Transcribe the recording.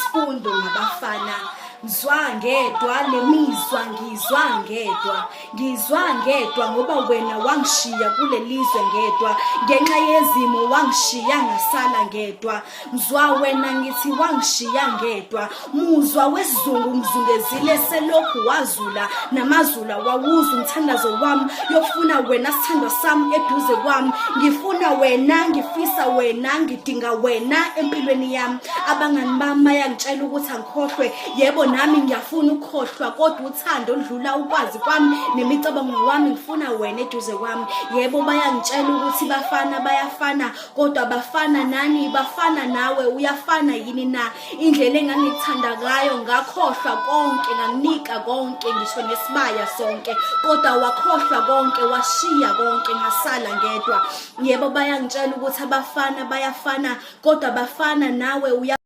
Isifundo ngabafana. Ngizwa ngedwa lemizwa, ngizwa ngedwa, ngizwa ngedwa ngoba wena wangishiya kulelizwe ngedwa, ngenxa yezimo wangishiya ngasala ngedwa. Ngizwa wena ngithi wangishiya ngedwa, muzwa wesizungu ngizungezile selokhu wazula namazula, wawuza umthandazo wami yokufuna wena sithandwa sami eduze kwami. Ngifuna wena, ngifisa wena, ngidinga wena empilweni yami. Abangani bami bayangitshela ukuthi angikhohlwe, yebo nami ngiyafuna ukukhohlwa, kodwa uthando oludlula ukwazi kwami nemicabango wami, ngifuna wena eduze kwami. Yebo bayangitshela ukuthi bafana bayafana, kodwa bafana nani? Bafana nawe, uyafana yini na? Indlela engangikuthanda ngayo, ngakhohlwa konke, ngakunika konke, ngisho nesibaya sonke, kodwa wakhohlwa konke, washiya konke, ngasala ngedwa. Yebo bayangitshela ukuthi abafana bayafana, kodwa bafana nawe uya